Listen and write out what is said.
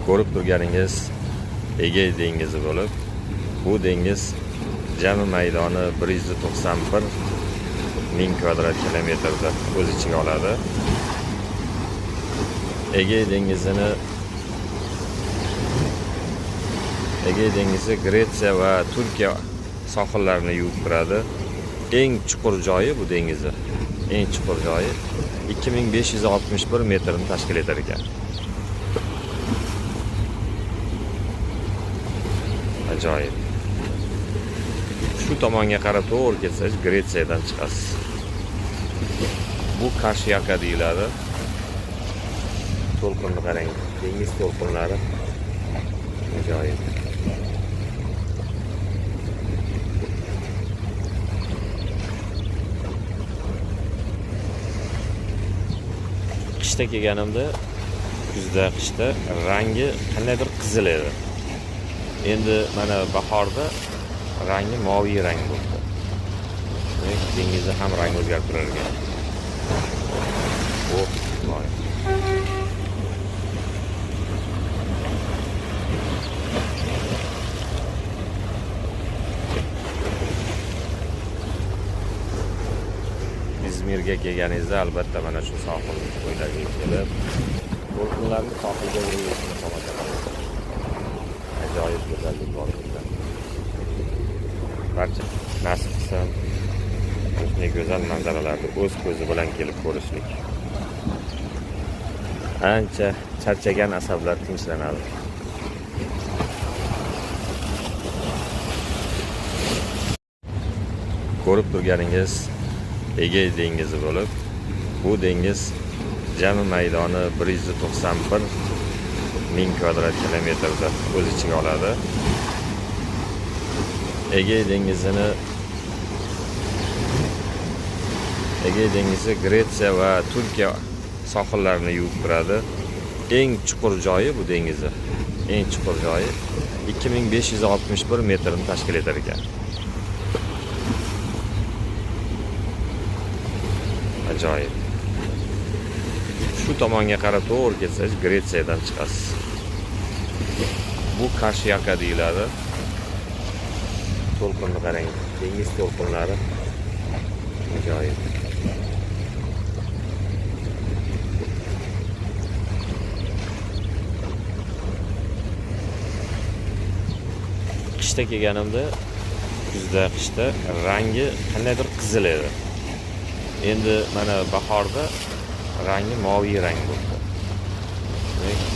Ko'rib turganingiz Egey dengizi bo'lib, bu dengiz jami maydoni 191 ming kvadrat kilometrni o'z ichiga oladi. Egey dengizi Gretsiya va Turkiya sohillarini yuvib turadi. Eng chuqur joyi bu dengizni. Eng chuqur joyi 2561 metrni tashkil etar ekan. Ajoyib. Shu tomonga qarab to'g'ri ketsangiz Gretsiyadan chiqasiz. Bu Karşıyaka deyiladi. To'lqinni qarang, dengiz to'lqinlari ajoyib. Qishda kelganimda, kuzda, qishda rangi qandaydir qizil edi. Endi mana bahorda rangi moviy rang bo'ldi. Demak, dengizni ham rangi o'zgarib turar ekan. Oh, voy. Izmirga kelganingizda albatta mana shu sohil bo'ylariga kelib, to'lqinlarni sohilga urilishini tomosha qiling. Ajoyib go'zallik bor bunda. Barcha nasib qilsa shunday go'zal manzaralarni o'z ko'zi bilan kelib ko'rishlik. Ancha charchagan asablar tinchlanadi. Ko'rib turganingiz Egey dengizi bo'lib, bu dengiz jami maydoni 191 ming kvadrat kilometrni o'z ichiga oladi. Egey dengizi Gretsiya va Turkiya sohillarini yuvib turadi. Eng chuqur joyi bu dengizni. Eng chuqur joyi 2561 metrni tashkil etar ekan. Ajoyib. Shu tomonga qarab to'g'ri ketsangiz Gretsiyadan chiqasiz. Bu Karşıyaka deyiladi. To'lqinni qarang, dengiz to'lqinlari ajoyib. Qishda kelganimda, kuzda, qishda rangi qandaydir qizil edi. Endi mana bahorda rangi moviy rang bo'ldi.